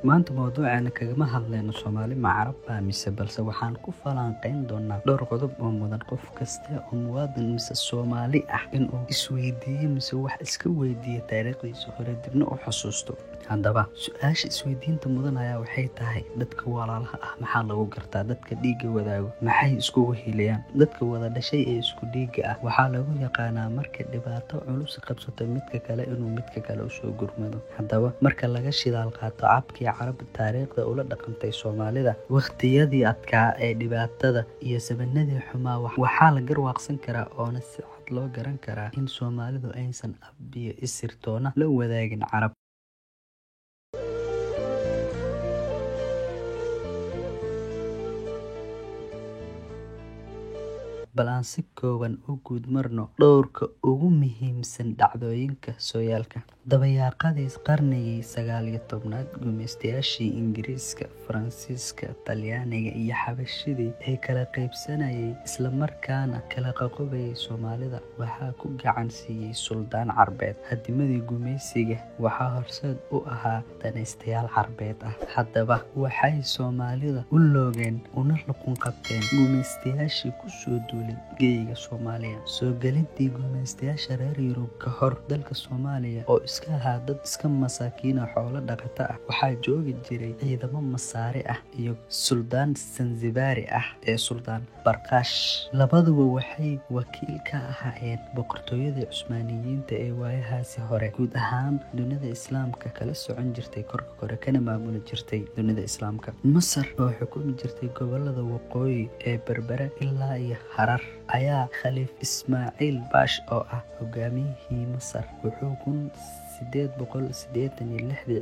Maanta mawduuceena kagama hadlayno Soomaali ma Carab baa mise, balse waxaan ku falanqayn doonaa dhowr qodob oo mudan qof kasta oo muwaadin mise Soomaali ah inuu isweydiiyo mise wax iska weydiiyo taariikhdiisa hore dibna u xusuusto. Haddaba, su-aasha isweydiinta mudan ayaa waxay tahay: dadka walaalaha ah maxaa lagu gartaa? Dadka dhiigga wadaago maxay iskugu hiiliyaan? Dadka wada dhashay ee isku dhiigga ah waxaa lagu yaqaanaa marka dhibaato culus qabsato midka kale inuu midka kale usoo gurmado. Haddaba, marka laga shidaal qaato cabkii Carab taariikhda ula dhaqantay Soomaalida waqtiyadii adkaa ee dhibaatada iyo sabanadii xumaa, waxaa la garwaaqsan karaa oona si cad loo garan karaa in Soomaalidu aysan ab iyo isir toona la wadaagin Carab. Bal aan si kooban u guud marno dhowrka ugu muhiimsan dhacdooyinka sooyaalka. Dabayaaqadii qarnigii 19aad, gumaystayaashii Ingiriiska, Faransiiska, Talyaaniga iyo Xabashidii ee kala qaybsanayay isla markaana kala qoqobayay Soomaalida waxaa ku gacan siiyay suldaan Carbeed. Hadimadii gumaysiga waxaa horseed u ahaa danaystayaal Carbeed ah. Haddaba, waxay Soomaalida u loogeen una luqun qabteen gumaystayaashii kusoo duulay geyiga Soomaaliya. Soo gelintii gumaystayaasha reer Yurub ka hor, dalka Soomaaliya oo iska ahaa dad iska masaakiina xoolo dhaqato ah, waxaa joogi jiray ciidamo Masaari ah iyo suldaan Sansibaari ah ee Suldaan Barkaash. Labaduba waxay wakiil ka ahaayeen boqortooyadii Cusmaaniyiinta ee waayahaasi hore guud ahaan dunida Islaamka kala socon jirtay korka kore kana maamuli jirtay dunida Islaamka. Masar oo xukumi jirtay gobolada waqooyi ee Berbera ilaa iyo Harar ayaa Khaliif Ismaaciil Baash oo ah hogaamiyihii Masar wuxuu 1886dii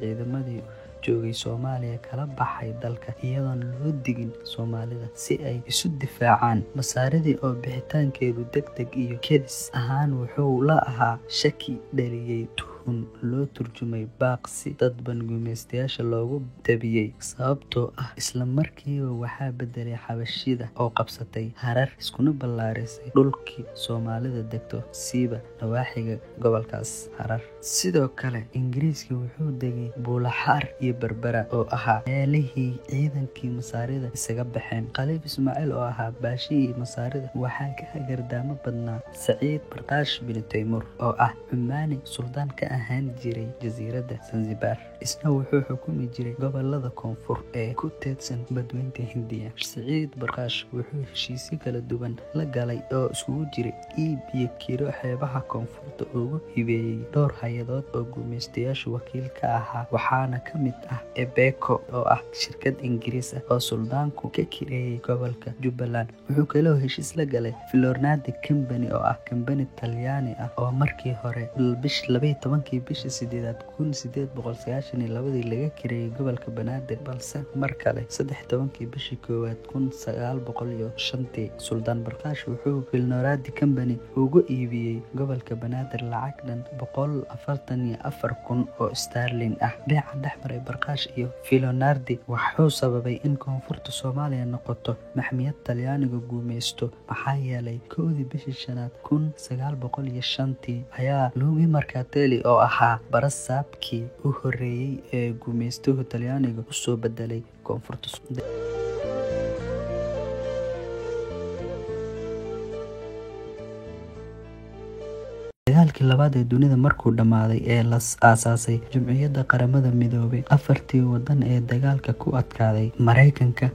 ciidamadii joogay Soomaaliya kala baxay dalka iyadoon loo digin Soomaalida si ay isu difaacaan. Masaaridii oo bixitaankeedu degdeg iyo kedis ahaan wuxuu la ahaa shaki dhaliyay tuhun loo turjumay baaq si dadban gumaystayaasha loogu tabiyey, sababtoo ah isla markiiba waxaa bedelay Xabashida oo qabsatay Harar iskuna ballaarisay dhulkii Soomaalida degto, siiba nawaaxiga gobolkaas Harar. Sidoo kale, Ingiriiska wuxuu degay Buulaxaar iyo Berbera oo ahaa meelihii ciidankii Masaarida isaga baxeen. Khaliif Ismaaciil oo ahaa baashihii Masaarida waxaa ka hagardaamo badnaa Saciid Barkaash bin Taymuur oo ah Cumaani suldaan ka ahaan jiray jasiiradda Zanzibar. Isna wuxuu xukumi jiray gobolada koonfur ee ku teedsan badweynta Hindiya. Saciid Barkaash wuxuu heshiisyo kala duwan la galay oo isugu jiray iib iyo kiro xeebaha koonfurta ugu hibeeyey dhowr hay-adood oo gumaystayaashu wakiil ka ahaa, waxaana ka mid ah Ebeco oo ah shirkad Ingiriis ah oo suldaanku ka kireeyey gobolka Jubbaland. Wuxuu kaloo heshiis la galay Filornadi Company oo ah kambani Talyaani ah oo markii hore 12kii bishii sideedaad 1892dii laga kireeyey gobolka Banaadir, balse mar kale 13kii bishii koowaad 1905tii Suldaan Barkaash wuxuu Filnoradi Company uga iibiyey gobolka Banaadir lacag dhan 144,000 oo sterlin ah. Beeca dhexmaray Barkaash iyo Filonardi wuxuu sababay in koonfurta Soomaaliya noqoto maxmiyad Talyaanigu gumaysto, maxaa yeelay 1dii bishii shanaad 1905tii ayaa Luigi Mercatelli oo ahaa barasaabkii u horreeyay ee gumaystuhu Talyaaniga usoo bedelay koonfurta. Dagaalkii Labaad ee Dunida markuu dhammaaday ee la aasaasay Jumciyadda Qaramada Midoobay, afartii waddan ee dagaalka ku adkaaday, Mareykanka,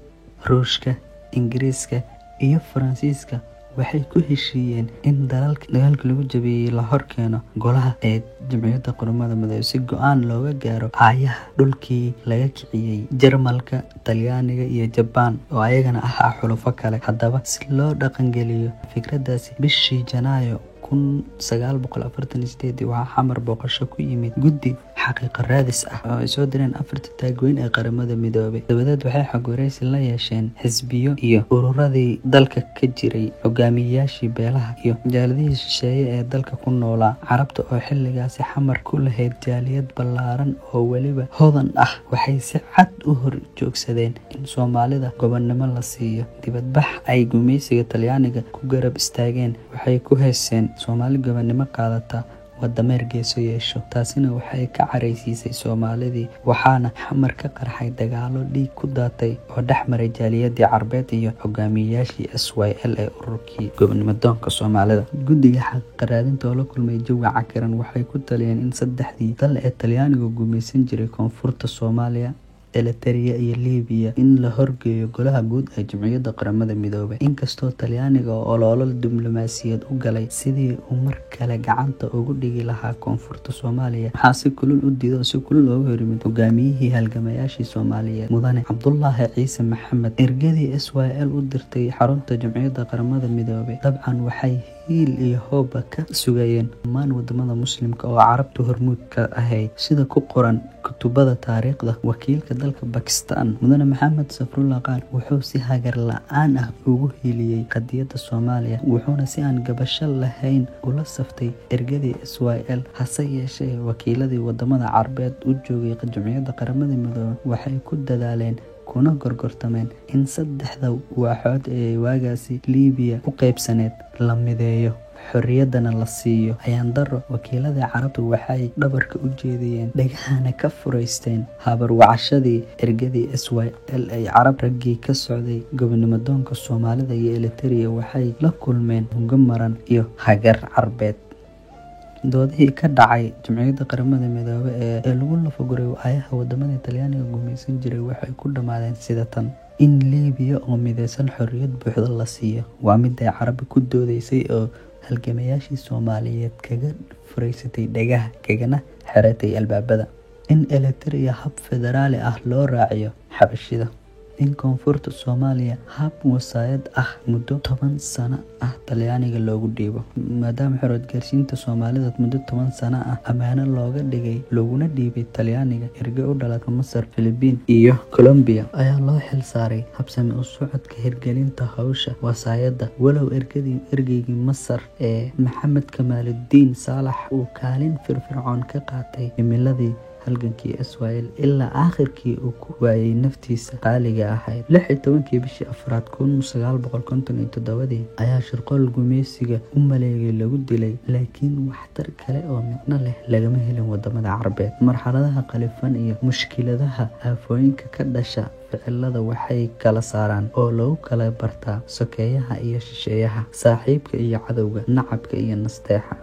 Ruushka, Ingiriiska iyo Faransiiska, waxay ku heshiiyeen in dalalka dagaalka lagu jabiyey la horkeeno golaha ee Jumciyadda Qaramada Midoobay si go-aan looga gaaro aayaha dhulkii laga kiciyey Jarmalka, Talyaaniga iyo Jabaan oo ayagana ahaa xulufo kale. Haddaba, si loo dhaqangeliyo fikraddaasi, bishii Janaayo 1948 waxaa Xamar booqasho ku yimid guddi xaqiiqo raadis ah oo ay soo direen afartii taagweyn ee Qaramada Midoobay. Dabadeed waxay xog wareysi la yeesheen xisbiyo iyo ururadii dalka ka jiray, hogaamiyeyaashii beelaha iyo jaaliyadihii shisheeye ee dalka ku noolaa. Carabta oo xilligaasi Xamar ku lahayd jaaliyad ballaaran oo weliba hodan ah, waxay si cad u hor joogsadeen in Soomaalida gobonnimo la siiyo. Dibadbax ay gumaysiga Talyaaniga ku garab istaageen waxay ku heeseen Soomaali gobonnimo qaadata. waa dameer geeso yeesho. Taasina waxay ka caraysiisay Soomaalidii, waxaana Xamar ka qarxay dagaallo dhiig ku daatay oo dhex maray jaaliyadii Carbeed iyo hogaamiyeyaashii SYL ee ururkii gobonimadoonka Soomaalida. Guddiga xaqiiqo raadinta oo la kulmay jawi cakiran waxay ku taliyeen in saddexdii dal ee Talyaanigu gumaysan jiray, Koonfurta Soomaaliya, Elitereya iyo Liibiya, in la horgeeyo Golaha Guud ee Jimciyadda Qaramada Midoobay. Inkastoo Talyaaniga oo olole diblomaasiyadeed u galay sidii uu mar kale gacanta ugu dhigi lahaa Koonfurta Soomaaliya, waxaa si kulul u diiday oo si kulul uga hor yimid hogaamiyihii halgamayaashii Soomaaliyeed, Mudane Cabdulaahi Ciise Maxamed. Ergadii SYL u dirtay xarunta Jimciyadda Qaramada Midoobay dabcan waxay hiil iyo hooba ka sugayeen dhammaan wadamada Muslimka oo Carabtu hormuud ka ahayd. Sida ku qoran kutubada taariikhda, wakiilka dalka Bakistaan, Mudane Maxamed Safrullah Khan, wuxuu si hagar la'aan ah ugu hiiliyay qadiyadda Soomaaliya, wuxuuna si aan gabasho lahayn ula saftay ergadii SYL. Hase yeeshee, wakiiladii wadamada Carbeed u joogay Jimciyadda Qaramada Midoobay waxay ku dadaaleen kuna gorgortameen in saddexda waaxood ee waagaasi Liibiya u qaybsaneyd la mideeyo, xorriyaddana la siiyo. Ayaan darro, wakiiladii Carabtu waxay dhabarka u jeediyeen, dhagahana ka furaysteen habarwacashadii ergadii SYL ay Carab. Raggii ka socday gobonimadoonka Soomaalida iyo Elitereya waxay la kulmeen hungo maran iyo hagar Carbeed. Doodihii ka dhacay Jimciyadda Qaramada Midoobay ee lagu lafaguray aayaha wadamadii Talyaaniga gumaysan jiray waxay ku dhammaadeen sida tan: in Liibiya oo midaysan xorriyad buuxda la siiyo waa mid ay Carabi ku doodaysay oo halgamayaashii Soomaaliyeed kaga furaysatay dhagaha kagana xiratay albaabada; in Elitereya hab federaali ah loo raaciyo Xabashida; in Koonfurta Soomaaliya hab wasaayad ah muddo 10 sano ah Talyaaniga loogu dhiibo, maadaama xorriyad gaarsiinta Soomaalida muddo 10 sano ah ammaano looga dhigay looguna dhiibay Talyaaniga. Erge u dhalatay Masar, Filibiin iyo Colombia ayaa loo xil saaray habsami u socodka hirgelinta hawsha wasaayadda, walow ergeygii Masar ee Maxamed Kamaaludiin Saalax uu kaalin firfircoon ka qaatay himiladii halgankii SYL ilaa aakhirkii uu ku waayay naftiisa qaaliga ahayd. 16-kii bishii afraad 1957 ayaa shirqool gumeysiga u maleegay lagu dilay, laakiin waxtar kale oo micno leh lagama helin wadamada Carbeed. Marxaladaha qalifan iyo mushkiladaha aafooyinka ka dhasha ficilada waxay kala saaraan oo lagu kala bartaa sokeeyaha iyo shisheeyaha, saaxiibka iyo cadowga, nacabka iyo nasteexa.